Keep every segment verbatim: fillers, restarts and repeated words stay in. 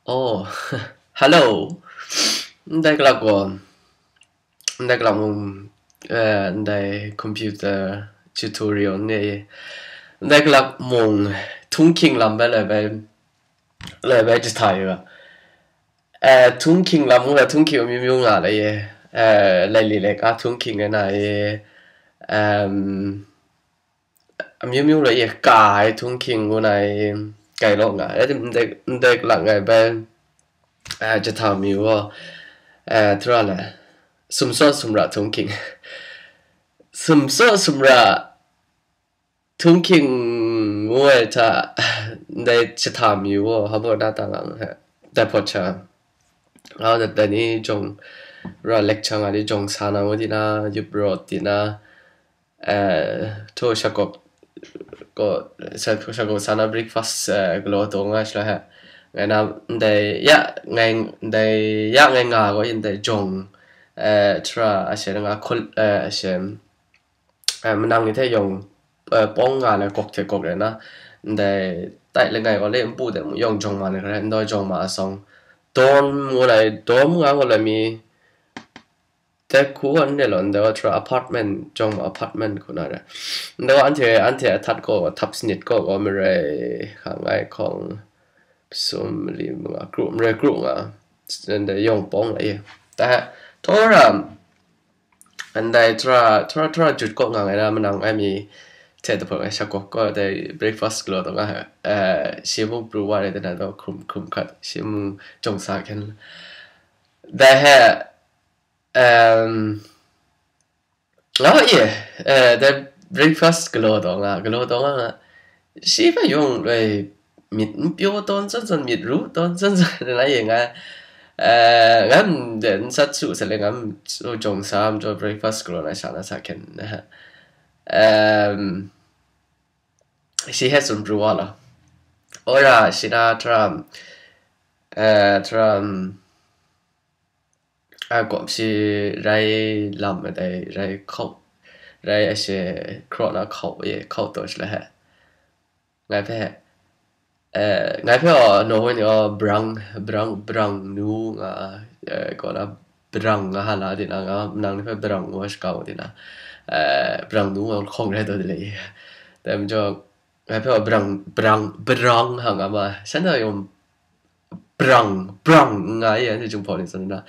Oh, hello. Ndai kalak gaw, ndai kalak mung, eh, ndai computer tutorial ni, ndai kalak mung htung hking lam bai lai bai, lai bai jahta yu ga. Eh, htung hking lam ngu la, htung hking amyu myu nga lai ye. Eh, lai li lai ka htung hking ai na ye. Um, amyu myu lai ye, ka ai htung hking ngu na ye, kai law nga. Eh, ndai, ndai kalak ngai bai, eh, jahta mi wo, eh, tura le, sumsaw sumra htung hking. Sumsaw sumra htung hking ngu ai hta, ndai jahta mi wo, habo na ta nga he, dai pawt cha. Nga dat dai ni jawng, ra lecture nga ni jawng sa na ngu di na, yup rawt di na, eh, hto shakawk, ko, sha-, shakawk sa na breakfast, eh, galaw taw nga sha la he. Ngai na, ndai, ya, ngai, ndai, ya, ngai nga gaw, ndai jawng, eh, tura, a she, nga, khul, eh, a she, eh, manang ni hte yawng, eh, pawng nga na kawk hte kawk rai na, ndai, tai langai gaw le npu de mu yawng jawng ma ni hkrai, ndaw jawng ma asawng, dorm ngu lai, dorm nga ngu lai mi, dai hku gaw n re law, ndai wa tura apartment, jawng ma apartment hku na re. Ndai wa anhte, anhte ahtat gaw, thap sanit gaw, gaw marai, hka ngai hkawng, sum, mali, manga, kru, marai kru nga, ndai yawng pawng la i. Ta, tora, ndai tura, tura, tura jut kaw nga ngai na manang ai mi hte dahpawt ngai shakawk gaw dai breakfast galaw taw nga, eh, shi mung pru wa rai dai na daw hkrum, hkrum hkat, shi mung jawng sa hkyen. Dai he, um, oh, ye, eh, dai breakfast galaw taw nga, galaw taw nga, nga. Shi hpe yawng, eh, myit n pyaw tawn zawn zawn, myit ru tawn zawn zawn, na ye nga, eh, ngan de n sat su sa le, ngan su jawng sa, majaw breakfast galaw na sha na sa hkyen, na ha. Um, shi he tsun pru wa law. Ora, shi na tura, eh, tura, a, kawp shi rai lam ai dai, rai hkau, rai a she hkraw na hkau e, hkau taw shi la he. Ngai hpe, eh, ngai hpe aw, naw woi ni aw, brang, brang, brang nu nga, eh, kaw na, brang nga ha la di na nga, nang ni hpe brang ngu wa shakau di na, eh, brang nu nga hkawng rai taw di le. Dai majaw, ngai hpe aw, brang, brang, brang ha nga ma, shan na yawng, brang, brang nga ye, anhte Jinghpaw ni tsun na.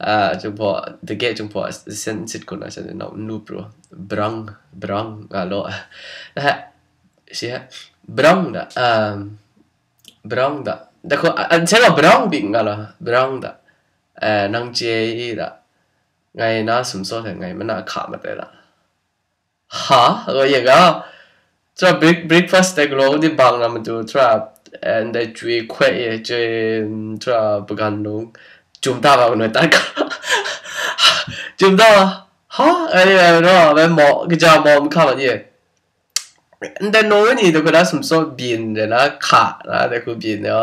Ah, Jinghpaw, dage Jinghpaw sen sit kun na, sen na, nu pru. Brang, brang nga law. Na ha, shi ha, brang da, um, brang da. Da ko, an sen ga brang bing nga law, brang da. Eh, nang chye i da. Ngai na sumsaw hte ngai mana hka mat ai da. Ha? Ago ye ga, tura break-, breakfast dai galaw di bang na matu, tura, eh, ndai chyoi hkoi e, chyoi, mm, tura bagan lung, jum ta ba kanu tai ka. Jum ta ba, ha? Ai, ai, no, bai maw, kaja maw, mahka ma ni e. Ndai naw ni da kuna sumsaw byin de na, hka na, dai hku byin de,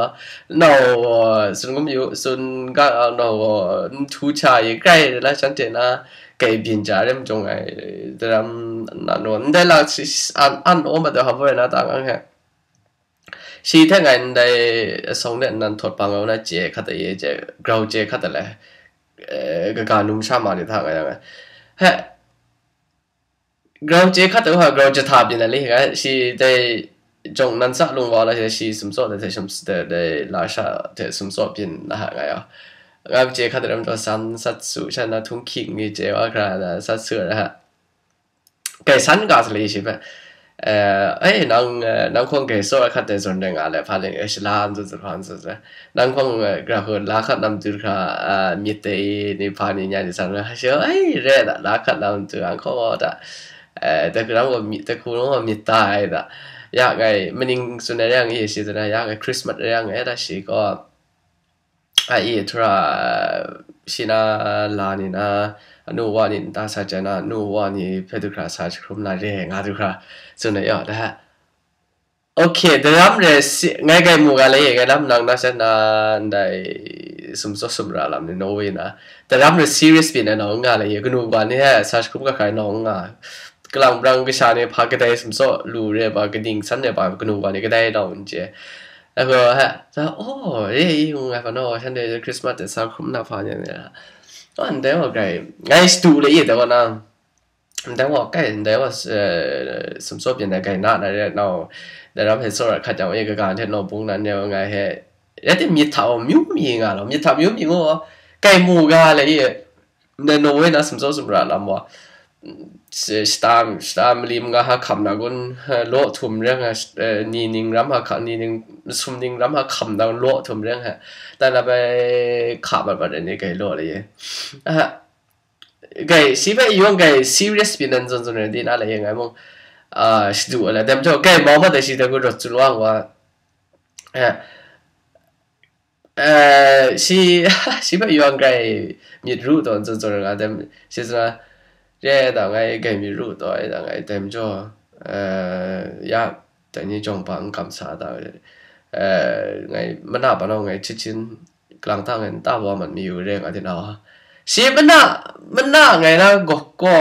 nau gaw, sun gum yu, sun ga, nau gaw, n htu cha ye, grai de na, shanhte na, kai byin ja re, majung ai, daram na naw, ndai la, si, an, an, o, ma da, hpa boi na, ta ngang he. Shi hte ngai ndai, song de nan thawt pa nga na, chye hkat da ye, chye, grau chye hkat da le, eh, kaga num sha ma ni hta nga yang ai. He, grau chye hkat da hpa, grau jahta byin ai le, ngai shi dai jawng nan sa lung wa la, shi sumsaw dai hte shum, dai, dai la sha hte sumsaw byin na ha ngai a. Ngai chye hkat da ram taw san sat su, shan na htung hkying ni chye wa hkra na sat su na ha. Kai san ga sa le shi hpe, eh, "Ei, nang, eh, nang hkawng grai tsaw ai hkat dai zawn rai nga le, hpa le, eh, shala n zawn zawn, hpa n zawn zawn. Nang hkawng, eh, gra hku la hkat nam tu hkra, ah, myit dai ni, hpa ni, nya ni san, ha shi, ei, re da, la hkat nam tu, ang hkawng gaw da, eh, dai hku nang gaw myit, dai hku nang gaw myit da ai da. Ya ngai, maning tsun ai re yang, i shi tsun ai, ya ngai Christmas re yang, eh, da shi gaw, a, i, tura, shi na la ni na, anu wa ni nta sa chyan na, anu wa ni hpe du hkra sa jahkrum na re nga du hkra, tsun ai yaw, da. Okay, daram re si-, ngai kai mu ga le, ngai lam nang na sha na, ndai sumsaw sumra lam ni naw woi na. Daram re serious pyi na naw nga le, kanu wa ni he sa jahkrum ga hkra naw nga. Kalang brang kasha ni hpa kadai sumsaw lu re ba, kaning san re ba, kanu wa ni kadai naw n chye. Ago ha, sa, oh, eh, eh, ngai pa no, shanhte Christmas de sa hkrum na hpa ni, ni la. Oh, ndai wa grai, ngai shadu le ye da wa na. Ndai wa kai, ndai wa, eh, sumsaw byin na gai na, na re nau, da ram he sora khat jang, eh, kaga hte no bung nan ne ngai he. Ya te myit hta wa myu mi nga lo, myit hta myu mi ngo, kai mu ga le ye. Ndai Norway na sumsaw sumra lam wa. Shita, shita malim nga ha hkam na gun, eh, law htum reng ha, eh, ni ning ram ha hkam, ni ning sum ning ram ha hkam na gun law htum reng ha. Ta na bai hka mat mat ni kai law le ye. Ah, gai, si bai yawng gai serious byin nan zun zun rai di na le ye ngai mung, ah, shadu ala dem jaw, gai mau mat dai shi da gun rawt tsun wang wa. Eh, eh, shi, shi bai yawng gai myit ru taw zun zun nga dem, shi zun na, ye da ngai gai myit ru taw, ye da ngai dem jaw, eh, ya, dai ni jawng pa n kam sa da, eh, ngai mana pa nau ngai chit chin, kalang ta ngai nta wa mat mi yu re nga di na wa. Shi mana, mana ngai na gok ko,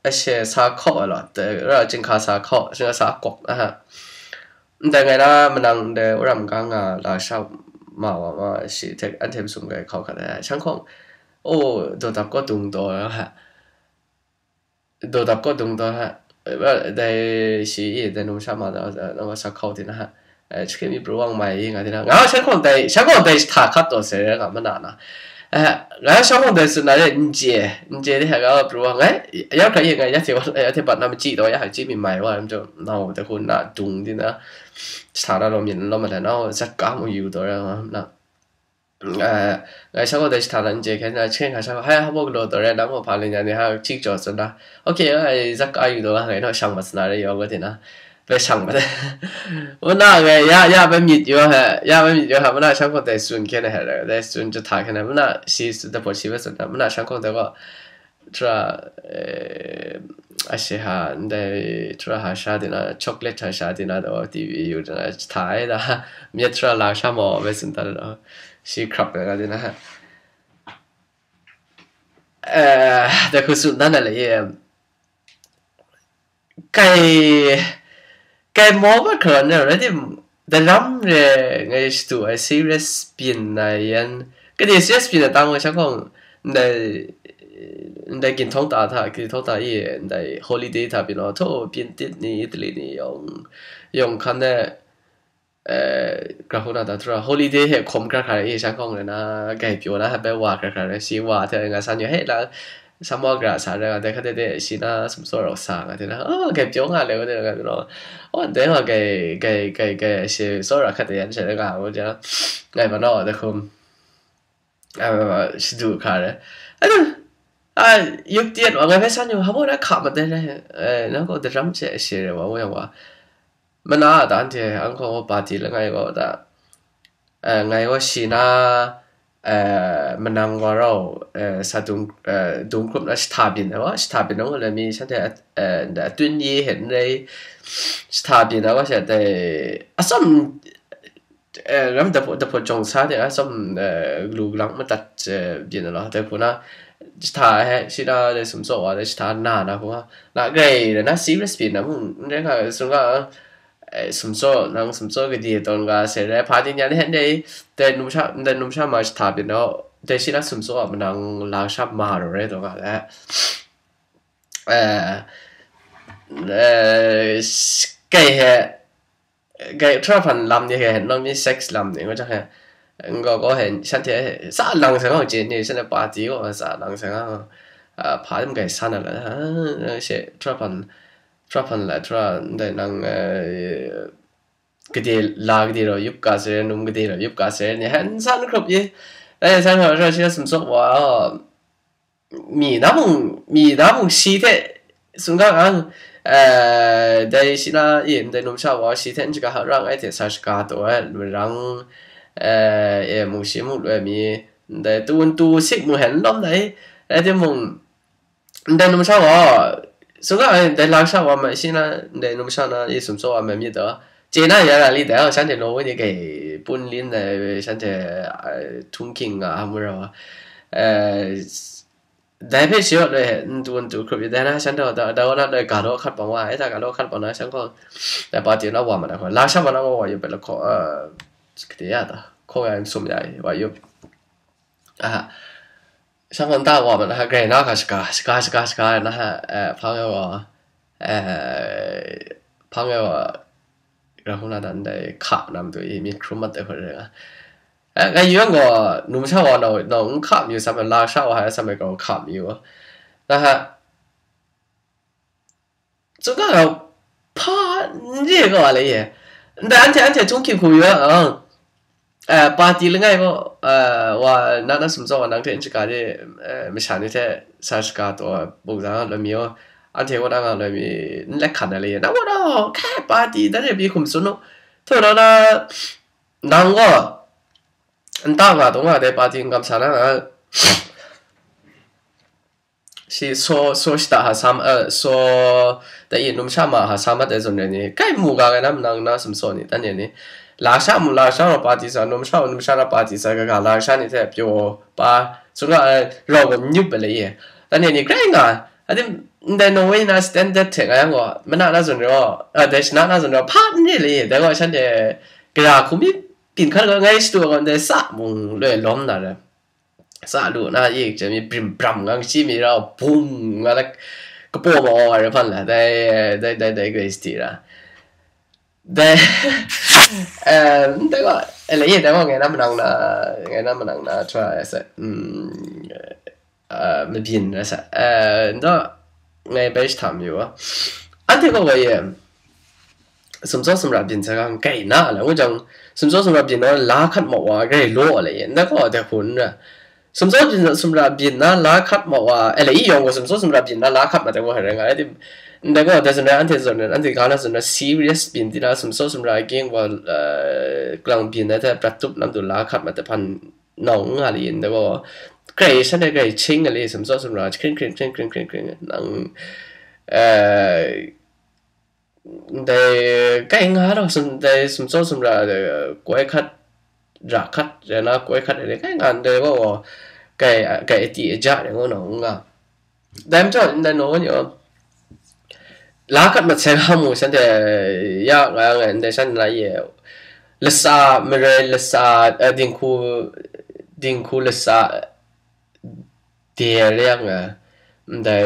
a she sa hkaw ai law, te, ra chyinghka sa hkaw, chyinghka sa kok na ha. Ndai ngai na manang ndai uram ga nga la sha ma wa ma shi hte an htem sum gai hkaw hkat ai. Shan hkawng, oh, daw dap kaw dung taw ha. Daw dap kaw dung taw ha. Dai shi i, dai num sha ma da, na wa sa hkaw di na ha. Eh, chike mi pru wang mai i nga di na. Nga shan hkawng dai, shan hkawng dai hta hkat taw se nga mana na. Eh, nga shan hkawng dai tsun na re, n je, n je di ha, nga pru wang ngai, ya hkra i ngai, ya hte wa, ya hte bat na machyi taw, ya hkra chyi mi mai wa, nau, dai hku na dung di na, hta na law myin law ma da, nau, zat ka mu yu taw ra nga na. Eh, ngai sha gaw dai sha hta na n chye hkyen na, hkyen hkra sha gaw, hai, hpa galaw taw rai, nang gaw hpa leng ya ni, ha, chik jaw tsun na. Ok, ai, zak ka yu daw, ngai naw shang mat sa na rai yawng ga tina. Bai shang mat. Wuna ngai, ya, ya, bai myit yaw he, ya, bai myit yaw he, wuna shang gaw dai tsun hkyen he, dai tsun jahta hkyen he, wuna shi tsun, dai pawt shi bai tsun na, wuna shang gaw dai gaw, Tura, eh, a she ha, ndai, tura ha sha di na, chocolate ha sha di na, daw T V yu di na, hta ai da, myit tura la sha maw, bai tsun ta da, shi hkrap ai ga di na. Eh, da hku tsun dan na le, eh, kai, kai maw mat hkra na, rai tim, daram re ngai shadu ai serious byin na yan, kade serious byin na tang wa sha kawng, ndai, ndai ginhtawng ta hta, ginhtawng ta i, ndai holiday hta byin wa, thaw byin tit ni, Italy ni yawng, yawng hkan de, eh, gra hku na ta tura, holiday he hkawm hkra hkra i, sha kawng le na, gai pyaw na, hpe wa hkra hkra re, shi wa hte nga san yu, he la, Shamwa gra sa ra nga, dai hkate de shi na sumsawra sa nga, dai na, oh, gai pyaw nga le, dai nga, oh, dai nga, gai, gai, gai, gai, shi tsawra hkate yan shi nga, oh, ja, ngai ma naw, dai hkum, ah, shadu hka re. Anu, ah, yup tiet wa, ngai hpe san yu, hamo na hka ma dai re, eh, nang gaw daram she, shi re wa, wa, wa. Mana a ta anhte, anhkaw gaw party langai gaw ta, eh, ngai gaw shi na, eh, manang wa rau, eh, sa dung, eh, dung hkrup na shahta byin ai wa, shahta byin ai wa, lami shanhte, eh, ndai atun ye hte n rai, shahta byin ai wa, sha dai atsawm, eh, ram dahpaw, dahpaw jawng sa de, atsawm, eh, galu galang madat, eh, byin ai law, dai hku na, shahta he, shi na dai sumsawk wa, dai shahta na, na hku na, na grai, na serious byin na mung, n rai nga, tsun ga, eh, sumsawk, nang sumsawk gade tawn ga se rai, hpa ting yan hte ndai, dai numsha, ndai numsha ma shahta byin naw, dai shi na sumsawk a manang la sha ma raw rai taw ga le. Eh, eh, s-, kai he, kai htra hpan lam ni he, nang mi sex lam ni, ngu jang he, ngu gaw he, shanhte he, sa lang sa nga, chye ni, shanhte party gaw sa lang sa nga, ah, hpa tim kai sa na la, ah, she, htra hpan, htra hpan la, htra, ndai nang, eh, gade, la gade rau yup ga se, num gade rau yup ga se, ni han san hkrup ye, dai san hkrup rau shi sumsawk wa, mi na mung, mi na mung shi hte, sung ga ang, eh, dai shi na, i, ndai numsha wa, shi hte n shaga hkra nga ai hte sa shaga taw ai, marang, eh, e, mung shi mung loi mi, ndai tu, tu sik mung hen lawm dai, rai timung, ndai numsha wa, sung ga ai, ndai lang sha wa mai shi na, ndai numsha na, i sumsawk wa mai myit taw, chye na ya ra li dai, shanhte law woi ni gai pun lin ai, shanhte, eh, htung hking nga, a mu ra wa, eh, dai hpe shi rawt loi he, n tu n tu hkrup yu, dai na shanhte da, da wa na loi ga law hkat pang wa, e ta ga law hkat pang na, shan gaw, dai party na wa ma na hkawng, la sha ma na wa wa yu bai lahkaw, eh, kade ya ta, hkaw ya n sum ya i, wa yup. A, shang nta wa ma na, grai na hka shaga, shaga, shaga, shaga, na, eh, hpang e wa, eh, hpang e wa, ra hkuna dan dai hka nam tu i, myit hkrum mat ai hkut rai nga. Eh, ngai yu yang gaw, numsha wa nau, nau n hka mayu sam, lasha wa hai sam ai gaw hka mayu. Na ha, tsun ga gaw, hpa n re gaw a le ye. Ndai anhte, anhte htung hkying hku yu yang, eh, party langai gaw, eh, wa na na sumsawng wa nang hte n shaga de, eh, masha ni hte sa shaga taw bungzang loi mi yaw, anhte kaw na nga loi mi n let hkan ai le ye. Na wa na, hkai party dan e pyi hkum tsun u. Htaw na na, nang gaw, nta nga taw nga dai party n kamsa na nga. Shi so, so shita ha sam, eh, so, da i numsha ma ha sam mat ai zawn rai ni, kai mu ga ngai na manang na sumsaw ni, dan ni, lasha mu lasha na party sa, numsha mu numsha na party sa, ga ga lasha ni hte pyaw pa, tsun ga ai, rau ga nyup ai le ye. Dan ni, grai nga, adim, ndai Norway na standard hte nga yang gaw, mana na zawn rai, eh, dai shana na zawn rai, hpa n re le ye, dai gaw shanhte, gara hkum mi, byin hkan ga ngai shatu ga ndai sa mung loi lawm na rai. Sa lu na, ye, chye mi brim bram ngang shi mi rau, bum nga la, kapaw ma wa re hpan la, dai, dai, dai, dai, Grace ti ra. Dai, eh, dai gaw, eh, la ye, dai gaw ngai na manang na, ngai na manang na, try sa, mm, eh, mabyin ra sa, eh, nda, ngai bai shi tam yu wa. Anhte gaw wa ye, sumsawt sumra byin sa ga kai na la, ngu jang, sumsawt sumra byin na la hkat ma wa grai law la ye, nda gaw dai hpun ra. Sumsawt byin, sumra byin na la hkat ma wa, eh, la i yawng gaw sumsawt sumra byin na la hkat ma dai wa hai rai nga, eh, di, ndai gaw dai zawn rai, anhte zawn rai, anhte ga na zawn rai, serious byin di na, sumsawt sumra gyeng wa, eh, kalang byin na hte prat tup nam tu la hkat ma dai hpan nawng nga li yin, dai gaw, grai shan e grai ching nga li, sumsawt sumra, hkring, hkring, hkring, hkring, hkring, hkring, nang, eh, ndai, kai nga rau sum, ndai sumsawt sumra, eh, koi hkat, ra hkat, rai na koi hkat, rai kai nga, ndai gaw, kai, kai ati aja, rai ngu nang nga. Dai majaw, ndai naw ni, la hkat masai ga mu, shanhte ya nga, nga, ndai shan na ye, lasa, marai lasa, eh, dinghku, dinghku lasa, de re yang, eh, ndai,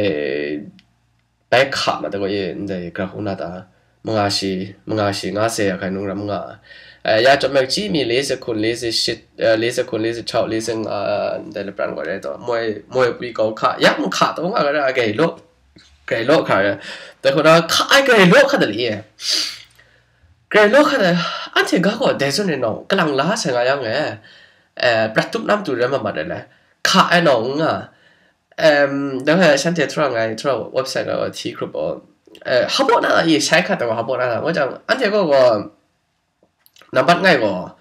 bai hka ma da gaw ye, ndai gra hku na ta, manga shi, manga shi nga se ya hkai nung ram nga, eh, ya chyawm mek chyi mi le se hkun, le se shit, eh, le se hkun, le se chau, le se nga, ndai lapran gaw re taw, moi, moi pwi kau hka, ya n hka taw nga ga ra, gai law, gai law hka ra, dai hku na hka ai gai law hka da li ye. Gai law hka da, anhte ga gaw dai zawn re nawng, kalang la sai nga yang e, eh, prat tup nam tu rai ma mat ai le, hka ai nawng n nga, em, dang e shanhte htura ngai, htura website ga hti hkrup aw, eh, hpa na i shai hkat ai wa hpa na, ngu jang, anhte gaw gaw, nambat ngai gaw,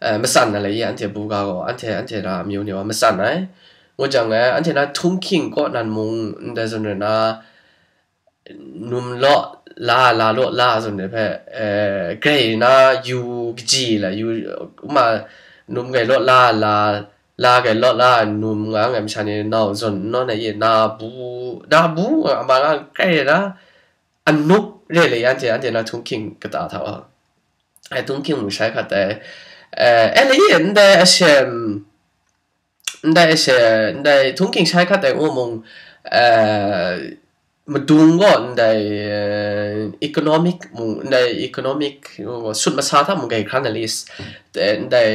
eh, matsan na le i, anhte bu ga gaw, anhte, anhte na amyu ni wa matsan ai, ngu jang, eh, anhte na htung hkying kaw nan mung, ndai zawn re na, num law la, la law la zawn de hpe, eh, grai na yu kaji la, yu, ma, num grai law la, la, la grai law la, num nga ngai masha ni nau zawn nawn ai ye, na bu, na bu nga ma nga grai na, anup re le, anhte, anhte na htung hkying kata hta wa, ai htung hkying mung shai hkat ai, eh, e le ye, ndai ashem, ndai ashe, ndai htung hkying shai hkat ai ngu mung, eh, madung gaw ndai, eh, economic mung, ndai economic, uh, sut masa hta mung gai hkran ai le, eh, ndai,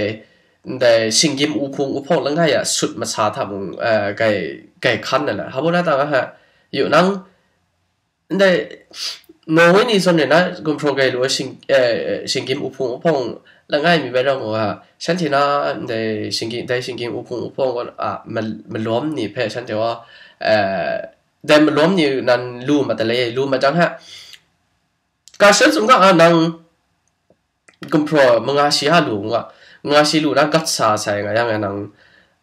ndai shinggyim uhpung uhpawng langai a sut masa hta mung, eh, gai, gai hkan ai la. Hpa na ta nga hka, yu nang, ndai, Norway ni zawn re na gumhpraw gai lu ai shing-, eh, shinggyim uhpung uhpawng langai mi bai rau ngu a, shanhte na ndai shinggyim, dai shinggyim uhpung uhpawng gaw a, mal-, malawm ni hpe shanhte wa, eh, dai malawm ni nan lu mat ai le, lu mat jang hta, ga shan tsun ga, a, nang gumhpraw manga shi a lu nga, manga shi lu na gat sa sai nga yang, nang,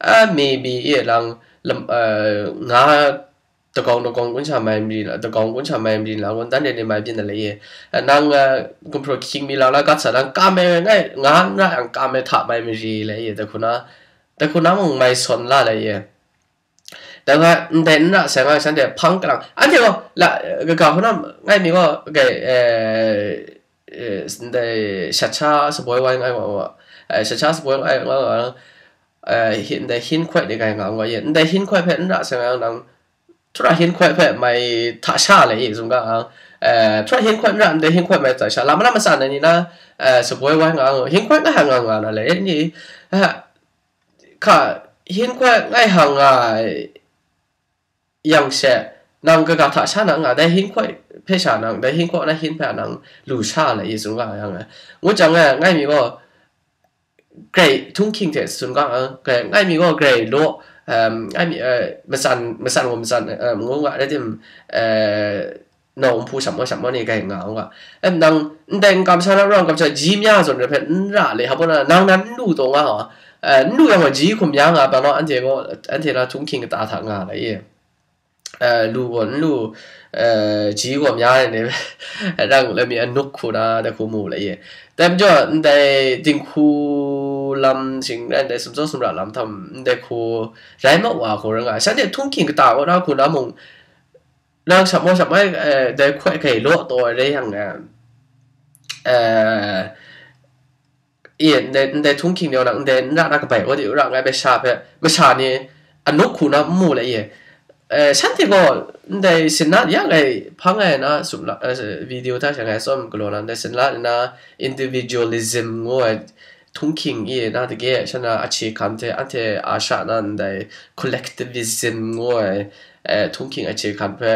a, maybe e lang, lam, eh, nga, dagawng dagawng kun sha mai mari la, dagawng kun sha mai mari la, ngun dan de de mai byin na le ye. Nang, eh, gumhpraw hkying mi la la gat sa nang kam ai ngai, nga n ra yang kam ai hta mai mari le ye, dai hku na, dai hku na mung mai sawn la le ye. Dai hpa ndai n ra sai nga shanhte hpang kalang, anhte gaw la, kaga hku na ngai mi gaw, gai, eh, eh, ndai shat sha saboi wai ngai wa wa, Ai, sha sha saboi ai nga nga, eh, hin, ndai hin hkoi ni kai nga nga ye. Ndai hin hkoi hpe n ra sai nga nang, tura hin hkoi hpe mai hta sha le i, zung ga, eh, tura hin hkoi n ra, ndai hin hkoi mai hta sha. Lam na matsan ai ni na, eh, saboi wai nga, hin hkoi ngai hang nga nga na le, ni, eh, hka, hin hkoi ngai hang nga yang she, nang kaga hta sha na nga, dai hin hkoi hpe sha nang, dai hin hkoi na hin hpe nang lu sha le i, zung ga yang, eh, ngu jang, eh, ngai mi gaw, grai htunghking hte tsun ga, eh, grai, ngai mi gaw grai law, em, ngai mi, eh, matsan, matsan gaw matsan, em, ngu nga, rai tim, eh, nawng nhpu sham gaw sham gaw ni grai nga, ngu nga. Em, nang, ndai n kamsham na rau n kamsham ji mya zawn rai hpe n ra le, hpa na, nang nan n lu taw nga, eh, n lu yang gaw ji hkum ya nga, pa naw, anhte gaw, anhte na htunghking kata hta nga la i. Eh, lu gaw n lu, eh, ji gaw mya ai ni, rang lami anuk hku na, dai hku mu la i. Dai majaw, ndai dinghku lam shing rai, ndai sumsawk sumra lam htam, ndai hku rai ma wa hku rai nga. Shanhte htunghking kata kaw na hku na mung, nang shap maw shap mai, eh, dai hkoi hkai law taw ai rai yang, eh, eh, e, ndai, ndai htunghking ni, nang ndai n ra na kabai wa di u ra ngai, masha hpe, masha ni anuk hku na n mu le, e. Eh, shanhte gaw ndai sinna ya ngai hpang ai na sum la, eh, video hta sha ngai tsawm galaw na, ndai sinna na individualism ngu ai htunghking i na dage, shan na ahkye hkam hte anhte a sha na ndai collectivism ngu ai, eh, htunghking ahkye hkam hpe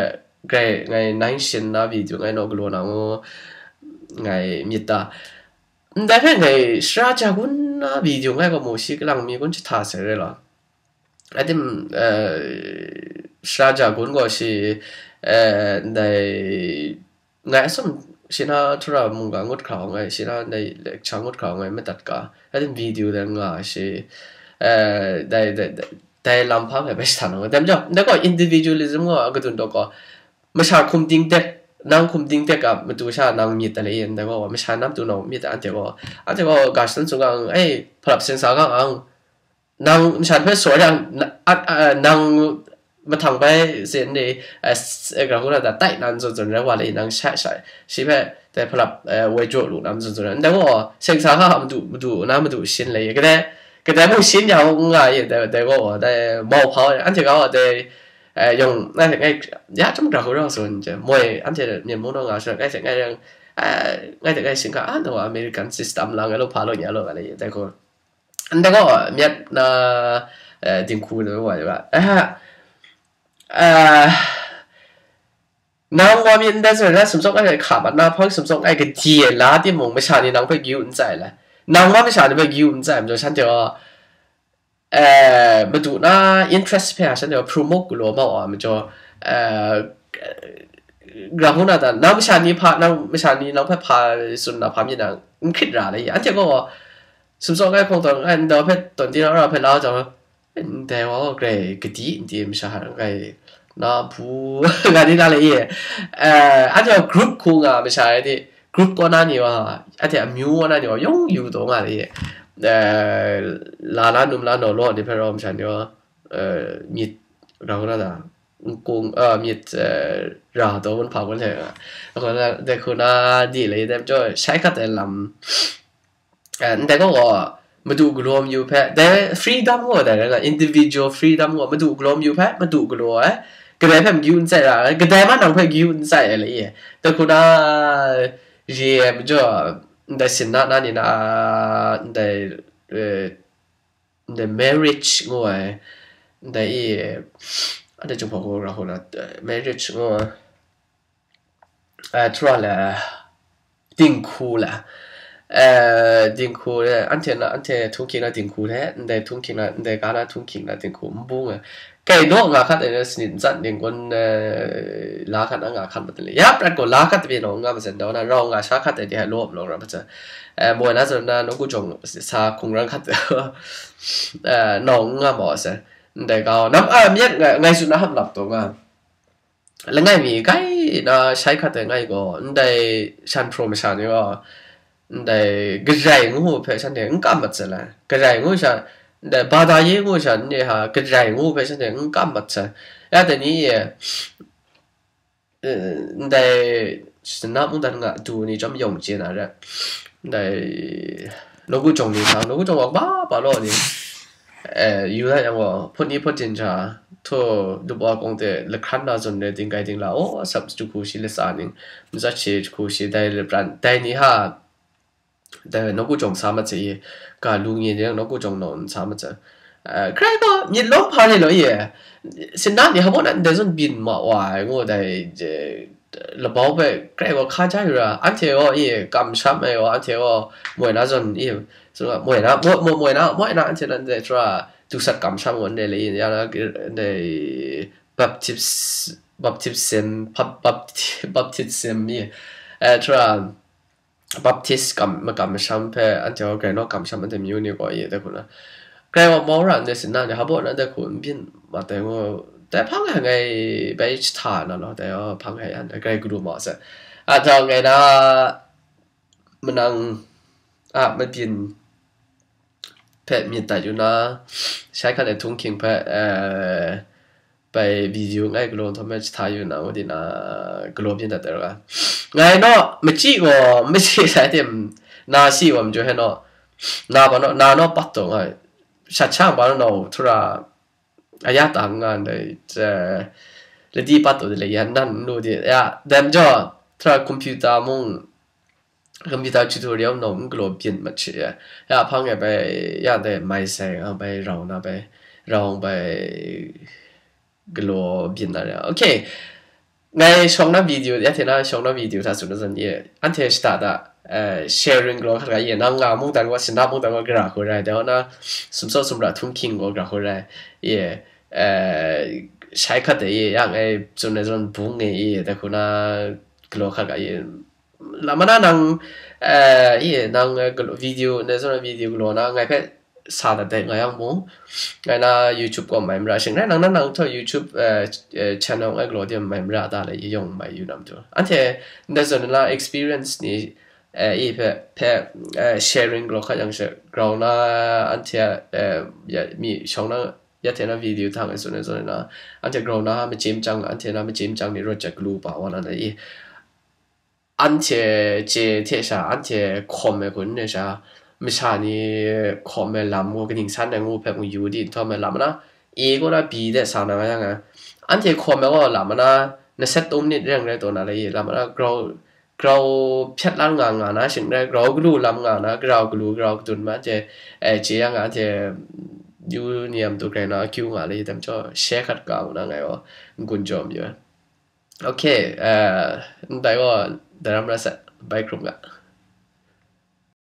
grai ngai nai shin na video ngai naw galaw na ngu ngai myit ta. Ndai hpe ngai shara ja gun na video ngai gaw mu shi kalang mi kun jahta sai rai law. Adim, eh, shara ja gun gaw shi, eh, ndai, ngai atsawm shi na tura mungga ngut hkra hkawng ai, shi na ndai lecture ngut hkra hkawng ai madat ga, adim video dan nga shi, eh, dai, dai, dai, dai lam hpa ngai bai shatan nang. Dai majaw, ndai gaw individualism gaw a kadun daw gaw, masha hkum ding dek, nang hkum ding dek a matu sha nang myit da le yin, dai gaw, masha nam tu nau myit da, anhte gaw, anhte gaw ga shan tsun ga ang, ai, hpalap seng sa ga ang, nang masha hpe saw yang, na-, a, a, nang mahtang bai sin ni, a, s-, e, ga hku na da, tai nan zawn zawn rai wa le, nang sha, sha, shi hpe, dai hpalap, e, woi jaw lu nam zawn zawn rai, ndai gaw, seng sa ga madu, madu, na madu shin le, kadai, kadai mung shin ya nga ye, dai, dai gaw, dai mau hpa, anhte ga, dai, eh, yawng, ngai, ngai, ya chyum hkra hku rau tsun je, moi, anhte Myen mung naw nga, ngai hte ngai rai, eh, ngai hte ngai shingkang, ah, naw American system lang, ngai law hpa law nya law, ngai le, dai hku. Ndai gaw, myat na, eh, dinghku na wa, wa, eh, eh, nang wa mi ndai zawn na sumsawk ai hka mat na hpang sumsawk ai gade la timung, masha ni nang hpe gyu n tsai le. Nang wa masha ni hpe gyu n tsai majaw, shanhte gaw, eh, madu na interest hpe a shanhte gaw promote galaw mau ai majaw, eh, ra hku na ta, nang masha ni hpa, nang masha ni nang hpe hpa tsun na hpa myit na, n hkrit ra le, anhte gaw sumsawk ai hkawng tawn ai ndau hpe tawn di na ra hpe la jang, ndai wa gaw grai gadi n di masha hkrai na bu nga di na le ye. Eh, anhte gaw group hku nga masha ai di, group kaw na ni wa, anhte amyu kaw na ni wa yawng yu taw nga le ye. Eh, la la num la naw law ni hpe rau masha ni wa, eh, myit rau na da, nkung, eh, myit, eh, ra taw wun hpa kun hte nga. Dai hku na di le, dai majaw shai hkat ai lam, eh, ndai gaw gaw, madu galaw mayu hpe, dai freedom gaw dai rai na, individual freedom gaw, madu galaw mayu hpe, madu galaw ai, kadai hpe magyu n tsai ra ai, kadai ma nang hpe gyu n tsai ai le ye. Dai hku na, re ai majaw, ndai sinna na ni na, ndai, eh, ndai marriage ngu ai, ndai i, anhte Jinghpaw hku ra hku na, eh, marriage ngu ai, eh, tura le, dinghku le, eh, dinghku le, anhte na, anhte htunghking na dinghku le, ndai htunghking na, ndai ga na htunghking na dinghku n bung ai. Kai naw nga hkat ai na sanit n tsat ning kun, eh, la hkat na nga hkat mat le. Ya prat gaw la hkat pyi naw nga matsan, daw na rau nga sha hkat ai de ai law law ra matsan. Eh, moi na zawn na nawku jawng sa hkungran hkat, eh, naw n nga maw ai sai. Ndai ga, nam, ah, myit ngai, ngai tsun na hap lap taw nga. Langai mi kai na shai hkat ai ngai gaw, ndai shan hpraw masha ni gaw, ndai garai ngu hpe shanhte n kam mat sai le. Garai ngu sha, ndai bada ye ngu sha ni ha, garai ngu hpe shanhte n kam mat sai. Ya dai ni e, eh, ndai shana mungdan nga du ni chyawm yawng chye na re. Ndai Nawku jawng ni sang, nawku jawng wa ba ba law ni, eh, yu na yang gaw, hput ni hput jin sha, htaw dup wa kawng hte lahkran na zawn re, dinggai dingla, o, sap jahku shi latsa ning, matsat shi jahku shi, dai lapran, dai ni ha, dai nawku jawng sa mat se i, ga lu ngi ni nawku jawng naw n sa mat se. Eh, grai gaw, myit lawm hpa re law i, sinna ni hpa na ndai zawn byin ma wa ai ngu dai, je, labau hpe grai gaw hka ja yu ra, anhte gaw i, kamsham ai gaw, anhte gaw moi na zawn i, so, moi na, moi, moi, moi na, moi na, anhte nan dai tara, dusat kamsham gaw ndai le i, ya na, ndai baptis-, baptism, bap-, bapti-, baptism i, eh, tara, baptis kam, makam masham hpe anhte gaw grai naw kamsham anhte myu ni gaw i, dai hku na. Grai gaw mau ra ndai sinna ni, hpa na dai hku n byin mat ai ngu, dai hpang ai ngai bai jahta na law, dai gaw hpang ai yan, grai galu ma se. A, dau ngai na, manang, a, mabyin hpe myit dat yu na, shai hkat ai htunghking hpe, eh, bai video ngai galaw nhtawm e jahta yu na, ngu di na, galaw byin dat ai ra. Ngai naw, machyi gaw, machyi sai tim, na si wa majaw he naw, na ba naw, na naw pat taw nga, shat shang ba naw, naw, htura, aya tang nga ndai, eh, ladi pat taw de le, ya nan nu de, ya, dai majaw, htura computer mung, computer tutorial naw n galaw byin mat she ya. Ya hpang e bai, ya dai mai sai, a, bai rau na bai, rau bai galaw byin na re. Okay. Ngai shawng na video, ya hte na shawng na video hta tsun na zan ye. Anhte shada da, eh, sharing galaw hkat ga ye, nang nga mungdan gaw, sinna mungdan gaw gara hku rai, dai wa na sumsaw sumra htunghking gaw gara hku rai. Ye, eh, shai hkat de ye, ya ngai tsun na zan bung nge ye, dai hku na galaw hkat ga ye. Lam na nang, eh, i, nang, eh, galaw, video, na zawn video galaw na, ngai hpe sa dat dai nga yang mung, ngai na YouTube gaw mai mara shing rai, nang na nang htaw YouTube, eh, eh, channel ngai galaw de mai mara da le, yawng mai yu nam tu. Anhte, ndai zawn na experience ni, eh, i hpe, hpe, eh, sharing galaw hkat yang she, grau na, anhte, eh, ya, mi shawng na, ya hte na video hta ngai tsun ai zawn na, anhte grau na, machyim chyang, anhte na machyim chyang ni rawt jat galu pa wa na na i. Anhte chye hte sha, anhte hkawm ai hku n re sha, masha ni hkawm ai lam gaw kaning san ai ngu hpe mung yu di nhtawm ai lam na, e gaw na bi de sa na nga yang a, anhte hkawm ai gaw lam na, na set tum nit reng rai taw na le, lam na grau, grau hpyat lang nga nga na shing rai, grau galu lam nga na, grau galu, grau kadun ma hte, eh, chye yang a hte, yu ni a matu grai na akyu nga le, dai majaw, share hkat ga ngu na ngai gaw, n-gun jaw mayu ai. Okay, eh, ndai gaw, daram rai sa, bai hkrum ga.